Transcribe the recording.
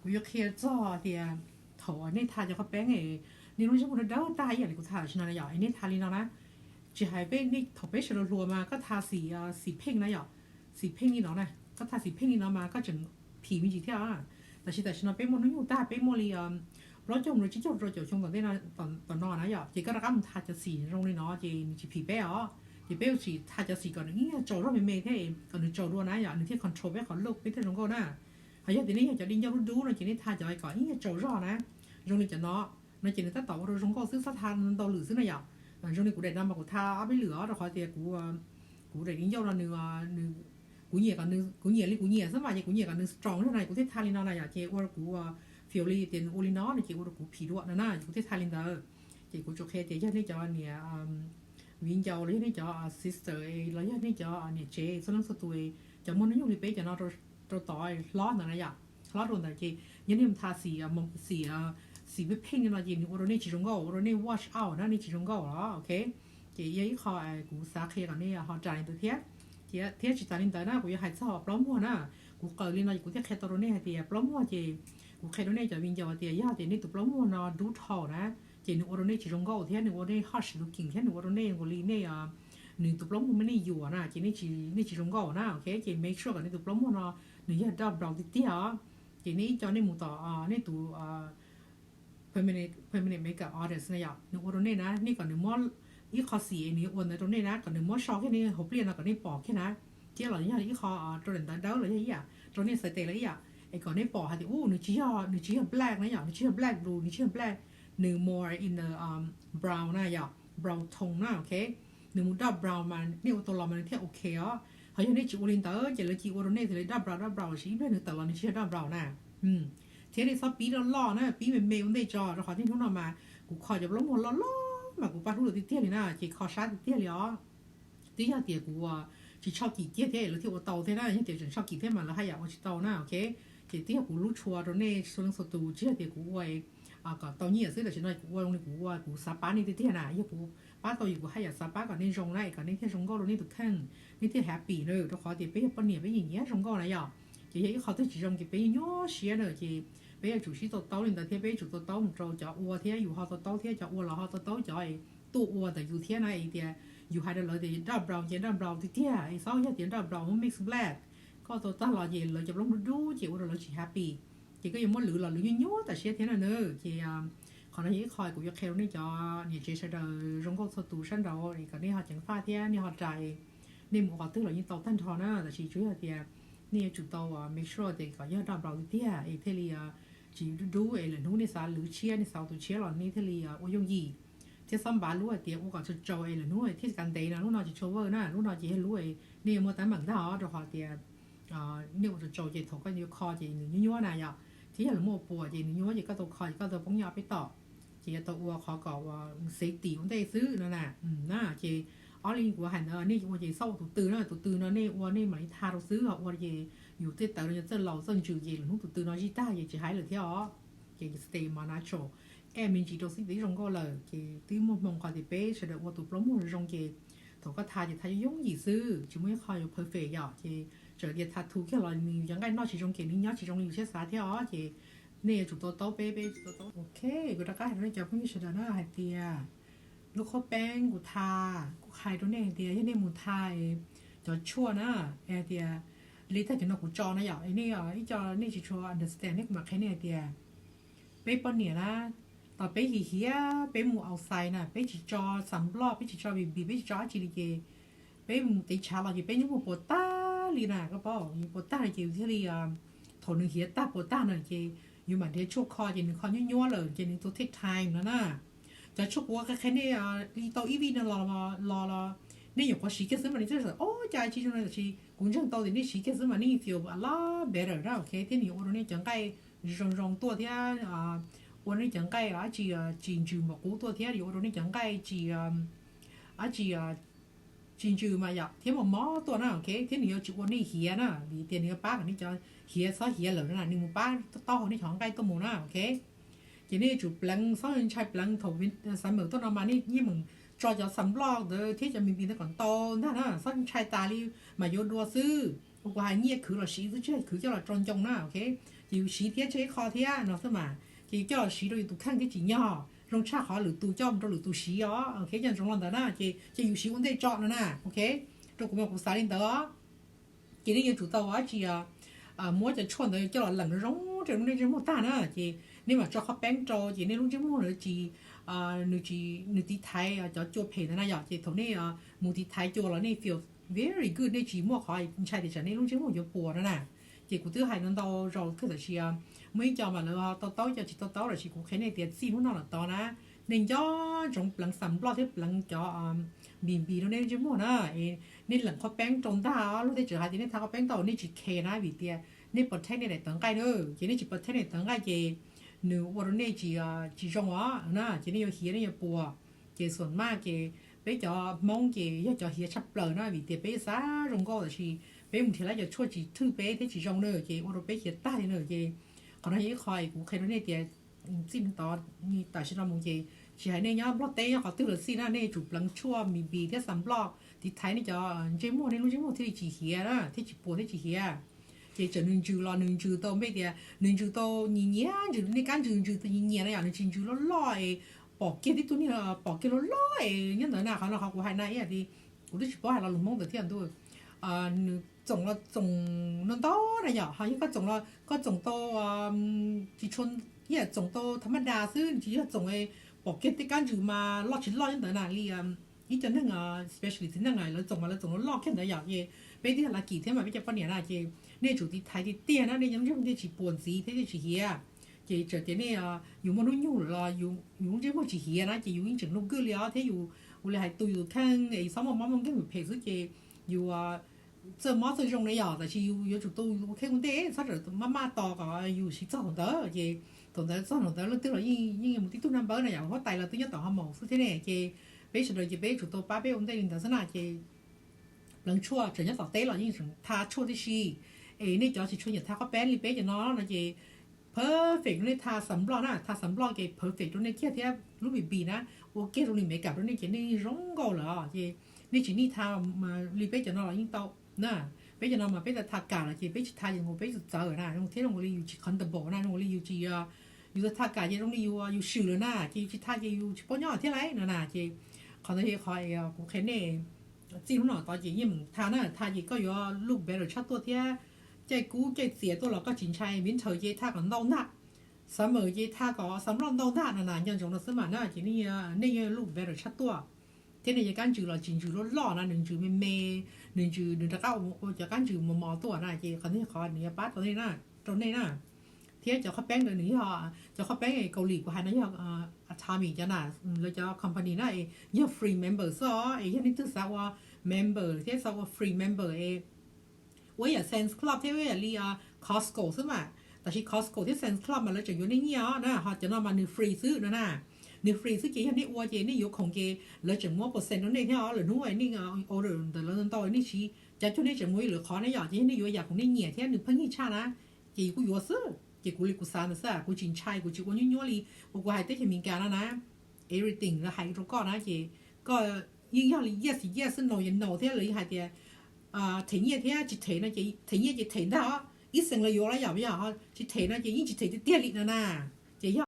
Kuv yuav qhia txog tias thaum nej tha cov qhov peeb, nej lub ntsej muag dawb dawb tag ib yam li kuv tha tam sim no na yom, es nej tha li no na. Tsis hais peb, nej thaum peb sawv daws hluas mas koj tha xim, xim pheej na yom, xim pheej li no na, koj tha xim pheej li no mas koj tseem phim me ntsis thiab. Tab sis tam sim no peb muaj hnub nyoog tag, peb muaj li plaub caug mus rau tsib caug rau caum xyoo tom ntej, tom no na yom, ces koj rov qab mus tha cov xim zoo li no ces nws tsis phim peb os. Ces peb yuav tsum tha cov xim kom nws ib nyuag tsaus zog me me thiab kom nws tsaus dua na yom, nws thiaj control peb qhov look, peb thiaj zoo nkauj na. Ho yog tias nej yog cov di ncauj dub dub no ces nej tha cov kom ib nyuag tsaus zog na, zoo li cov no, no ces nws tab tom ua rau zoo nkauj xwb, txhob tha ntau lwm xwb na yom. Zoo li kuv daim no mas kuv tha ob peb lwm os, rau qhov tias kuv, kuv daim di ncauj no nws, kuv nyiam, kuv nyiam li kuv nyiam xwb mas, ces kuv nyiam kom nws strong zog na, kuv thiaj tha li no na yom, ces ua rau kuv fios li tias nws ua li no no ces ua rau kuv phim dua no na, kuv thiaj tha li ntawd. Ces kuv tsuas qhia tias yog nej cov niam viv ncaus los yog nej cov sister los yog nej cov niam tsev txhua leej txhua tus, cov muaj hnub nyoog li peb cov no rau tod hlob ntawd na yom, hlob rau ntawd ces yog nej mus tha xim, xim pheej pheej li no ces nws ua rau nej tsis zoo nkauj, ua rau nej wash out na, nej tsis zoo nkauj los, ok. Ces yog ib qho kuv xav qhia kom nej ho rais li ntawd thiab. Thiab tsis tas li ntawd na, kuv yuav hais txog plaub muag na. Kuv qawm li no ces kuv thiaj qhia tau rau nej hais tias plaub muag ces kuv qhia rau nej cov viv ncaus tias yog tias nej tus plaub muag no dub dhau na, ces nws ua rau nej tsis zoo nkauj thiab nws ua nej harsh looking thiab nws ua rau nej nkaus li nej, nws tus plaub muag muab nej yuam na, ces nej tsis zoo nkauj na, ok. Ces make sure kom nej tus plaub muag no nws yog dark brown tiag tiag os. Ces nej ib co nej mus tom nej tus permanent makeup artist na yom, nws ua rau nej na, nej kom nws muab ib qho xim nws yuav ua ntawd rau nej na, kom nws muab so kiag nej hauv pliaj no kom nej pom kiag na, thiab los yog ib qho rau daim ntawv dawb los yog ib yam rau nej xaiv tes los ib yam, es kom nej pom hais tias u nws tsis yog, nws tsis yog black na yom, nws tsis yog black blue, nws tsis yog black, nws more in the brown na yom, brown tone na, ok. Nws mus dark brown mas nej ua tau los mas nws thiaj ok os. Ho yog nej tsis ua li ntawd ces lawv cia ua rau nej xws li dark brown dark brown los sis ib pliag nws tawm los nws tsis yog dark brown na. Thiab nej txhob pib loj loj na, pib me me ua ntej tso, rau qhov niaj hnub no mas kuv kho cov plaub muag loj loj mas kuv pab hlub lawv tiag tiag li na, ces kho sab tiag tiag li os. Twb yog tias kuv tsis tshoj kim kiag thiab lawv thiaj ua tau thiab na, yog tias tseem tshoj kim thiab mas lawv haj yam ua tsis tau na, ok. Ces twb yog kuv hlub tshua rau nej txhua leej txhua tus, tsis yog tias kuv ua kom tau nyiaj xwb, tam sim no kuv ua li kuv ua kuv xav pab nej tiag tiag na, yog kuv pab tau yus kuv haj yam xav pab kom nej zoo na, es kom nej thiaj zoo nkauj rau nej tus kheej, nej thiaj happy na, rau qhov tias peb yog poj niam peb nyiam nyiam zoo nkauj na yom. Ces yog ib qho twg tsis zoo ces peb nyuaj nyuaj siab na, ces peb yuav tsum sib to taub li ntawd thiab peb yuav tsum to taub mus rau cov ua thiab yus ho to taub thiab cov ua los ho to taub cov tuaj ua ntawm yus thiab na, es tias yus hais rau lawv tias dark brown ces dark brown tiag tiag, es txhob yog tias dark brown muab mix black, koj tau tag los ces lawv cov plaub dub dub ces ua rau lawv tsis happy. Ces koj yuav muab lwv los lwv nyuaj nyuaj tas siab thiab na nws. Ces qhov no yog ib qho kuv yuav qhia rau nej cov niam tsev sawv daws zoo nkauj txhua tus sab nraud es kom nej ho ceev faj thiab nej ho rais, nej mus qhov twg los yeej tau tag nrho na, tab sis tsuas yog tias nej yuav tsum tau make sure tias kom yog dark brown tiag tiag es thiaj li tsis dub dub es lwm hnub nej xav lwv tshiab nej xav ua tus tshiab los nej thiaj li ua yooj yim. Thiab txhob npav lub hais tias ua kom tsaus tsaus es lwm hnub thiaj kav ntev no, lub no tsis tshua work na, lub no ces yog lub nej yuav muaj teeb meem ntag os, rau qhov tias nej ua tsaus tsaus ces thaum koj yuav kho ces nws nyuaj nyuaj na yom, thiab yog lawv muaj ua puas ces nws nyuaj ces koj tau kho ces koj tau poob nyiaj ob peb tom. Ces yuav tau ua qhov kom ua safety ua ntej xwb no na. Na ces ob li kuv hais ntawd nej ua ces txhob ua tus tw na, tus tw no nej ua nej mam li tha rau xwb, ho ua ces yus tej tawv no yog txawj laus txawj ntsws ces lwm hnub tus tw no zij tag ces tsis hais lawm thiab os. Ces stay mas natural, aim me ntsis rau xwb twb zoo nkauj lawm. Ces twb muaj hmoo qhov tias peb sawv daws ua tus plaub muag zoo ces thaum koj tha ces tha yooj yooj yim xwb, tsis muaj ib qho yuav perfect yom. Ces txawm tias tattoo kiag los nws cov nqaij noj tsis zoo ces nws nyob tsis zoo li yus siab xav thiab os. Ces nej yuav tsum to taub peb, peb tsum to taub. Ok, kuv rov qab hais rau nej cov phooj ywg sawv daws na hais tias lub qhov peeb kuv tha, kuv hais rau nej hais tias yog nej mus tha cov tshuaj na, es hais tias li tag kis no kuv tso na yom, nej ib co nej tsis tshua understand thiab kuv mam qhia nej hais tias peb poj niam na, thaum peb hiv hiav peb mus outside na, peb tsis tso sunblock, peb tsis tso B B, peb tsis tso dab tsi li ces peb mus tev tshav los ces peb nyob mus puas tag li na, koj paub, puas tag li ces yus thiaj li, thaum nws hiav tag puas tag na ces yus mam nrhiav tshuaj kho ces nws kho nyuaj nyuaj lawm ces nws tau take time no na. Cov tshuaj kuv qhia qhia nej li tau ib vij no los, los los nej nyuam qhuav siv kiag xwb mas nej txawm ob cas tsis zoo no, tab sis kuv ntseeg tau tias nej siv kiag xwb mas nej feel a lot better na, ok, thiab nws yuav ua rau nej cov nqaij zoo zoo tuaj thiab ua nej cov nqaij dab tsi tsis ntsws npaum qub tuaj thiab yuav ua rau nej cov nqaij tsis, dab tsi tsis ntsws mas yom, thiab mos mos tuaj na, ok, thiab nws yuav tsis ua nej hiav na, vim tias nws yuav pab kom nej cov hiav txhob hiav lawm na, nws mus pab taub hau nej cov nqaij tuaj mus na, ok. Ces nej yuav tsum pleev, txhob ntshai pleev thaum summer tuaj no mas nej yeej meem tso cov sunblock ntawd thiab cov B B ntawd kom ntau ntag na, txhob ntshai tas li mas yuav dua xwb. Kuv hais nyiaj khwv los siv xwb tsis khwv coj los tso ncoo na, ok. Ces yus siv thiab tseg ib qho thiab no xwb mas ces yus coj los siv rau yus tus kheej thiab tsim nyog zoo tshaj qhov lwm tus coj mus rau lwm tus siv os, ok. Coj ntsoov los ntawd na ces ces yus siv ua ntej tso no na, ok. Rau kuv mas kuv xav li ntawd os. Ces nej yuav tsum tau ua dab tsi, muab cov tshuaj ntawd coj los leem zoo zoo rau lub neej ntsej muag tag na ces nej mam tso qhov peeb rau ces nej lub ntsej muag ntawd tsis, nws tsis, nws tiv thaiv cov cua phem ntawd na yom. Ces thaum nej mus tiv thaiv cua los nej feel very good, nej tsis muaj qhov ntshai tias tsam nej lub ntsej muag yuav puas no na. Ces kuv twb hais no ntau zaus kawg tab sis muaj ib co mas lawv to taub, ib co tsis to taub los sis kuv qhia nej tias txij hnub no los tod na, nej nco ntsoov pleev xas nploj thiab pleev cov npis npis rau nej lub ntsej muag na. Nej leem qhov peeb rau ntag, luag tej tseem hais tias nej tha qhov peeb tau nej tsis care na vim tias nej protect nej daim tawv nqaij na. Ces nej tsis protect nej daim tawv nqaij ces nws ua rau nej tsis, tsis zoo os na, ces nej yuav hiav nej yuav puas. Ces xuam maj ces peb cov Hmoob ces yog cov hiav tshaj plaws na vim tias peb xav zoo nkauj tab sis peb mus nrhiav lawv cov tshuaj tsis thwj peb thiab tsis zoo na ces ua rau peb hiav tag li na. Ces qhov no yog ib qho es kuv qhia rau nej tias txij tod tam sim no mus ces tsis hais nej nyob Nplog teb nyob qhov twg los xij na, nej yuav tsum pleev tshuaj npis npis thiab xas nploj tiv thaiv nej cov ntsej muag, nej lub ntsej muag thiaj li tsis hiav na, thiab tsis puas thiab tsis hiav. Ces txawm nws ntsws los nws ntsws tau npe tias nws ntsws tau nyias nyias, ntsws nej kab ntsws ntsws tau nyias nyias na yom, nws tsis ntsws loj loj es pom kiag tib tug niag pom kiag loj loj es nyob ntawd na. Qhov no qhov kuv hais na ib yam li kuv twb tsis paub hais lo lus Hmoob ntawd thiab ntuj. Nws txoom los txoom no ntau na yom, ho yog koj txoom los koj txoom tau tsis tshua, ib yam txoom tau tha maj das xwb, tsis yog txoom pom kiag tej kab ntsws mas loj tsis loj nyob ntawd na li ib co neeg specialist txiv neej lawv txoom mas lawv txoom loj loj kiag ntawd yom. Ces peb twb yog lucky thiab mas peb cov poj niam na ces nej yuav tsum tiv thaiv tiag tiag na, nej lub ntsej muag thiaj tsis puas ntxiv thiab thiaj tsis hiav. Ces txawm tias nej yus muaj hnub nyoog lawm los yus lub ntsej muag tsis hiav na ces yus yeej tseem look good li os, thiab yus ua li hais tu yus tus kheej es yus txhob muaj mob muaj nkeeg phem xwb ces yus txawj mob txawj zoo na yom. Tab sis yus yuav tsum tu yus tus kheej ua ntej, txhob rawm maj maj tos kom yus siv txog thaum ntawd ces thaum ntawd txog thaum ntawd leej twg los yeej mus tib tug naj npawb na yom, huab tais los twb nyob tom ho maus xwb thiab ne. Ces peb sawv daws ces peb yuav tsum tau pab peb ua ntej li ntawd xwb na. Ces pleev tshuaj tseem nyob tom teb los yeej tseem tha tshuaj tib si. Es nej cov tsis tshua nyiam tha qhov peeb li peb cov no no ces perfect rau nej tha xas nploj na, tha xas nploj ces perfect rau nej kiag thiab lub npis npis na, ua kiag zoo li Meskas rau nej ces nej zoo nkauj lawm os. Ces nej tsis nij tha li peb cov no los yeej tau na. Peb cov no mas peb tha kam los ces peb tsis tha ces zoo peb txawv txawv na, zoo thiab zoo li yus tsis comfortable na, zoo li yus tsis, yus tha kam ces zoo li yus, yus swm lawm na, ces yus tsis tha ces yus tsis paub nyob thiab lauj no na. Ces qhov ntawd yog qhov kuv qhia nej, txij hnub no tod ces yeej meem tha na, tha ces koj yuav look better tshaj tuaj thiab. Caij kub caij txias tuaj los koj tsis ntshai, winter ces tha kom ntau ntag, summer ces tha kom xas nploj ntau ntag no na, nco ntsoov no xwb mas na ces nej yuav look better tshaj tuaj. Thiab nej cov kab ntsws los tsis ntsws loj loj na, nws ntsws me me, nws ntsws nws rov qab ua cov kab ntsws mos mos tuaj na, ces qhov ntawd yog qhov nws yuav pab tau nej na, rau nej na. Thiab cov qhov peeb ntawd nws yog cov qhov peeb Kaus Lim kuv hais no yog Atomy cov na, lawv cov company na, yog free member xwb os. Es yog nej twg xav ua member thiab xav ua free member es ua ib yam Sam's Club thiab ib yam li Costco xwb mas, tab sis Costco thiab Sam's Club mas lawv tseem yuav nej nyiaj os na, ho cov no mas nws free xwb no na. Nws free xwb ces yog nej ua ces nej yuav khoom ces lawv tseem muab percent rau nej thiab os. Lwm hnub nej order ntawm lawv ntau nej siv cav cuag nej tseem muaj ib lwm qhov ne yom. Ces yog nej yuav yam khoom nej nyiam thiab nws pheej nyiag tshaj na, ces kuj yuav xwb. Ces kuv li kuv xav ntawd xwb, kuv tsis ntshai, kuv tsis ua nyuaj nyuaj li uas kuv hais teb chaws Amelikas no na. Everything lawv hais rau koj na ces koj yeej yog li yes yes, no yes no thiab lawv yeej hais tias them nyiaj thiab tsis them no ces them nyiaj ces them ntag os, ib xees lawv yuav los yom, yog tsis them no ces yeej tsis them tiag tiag li no na. Ces yog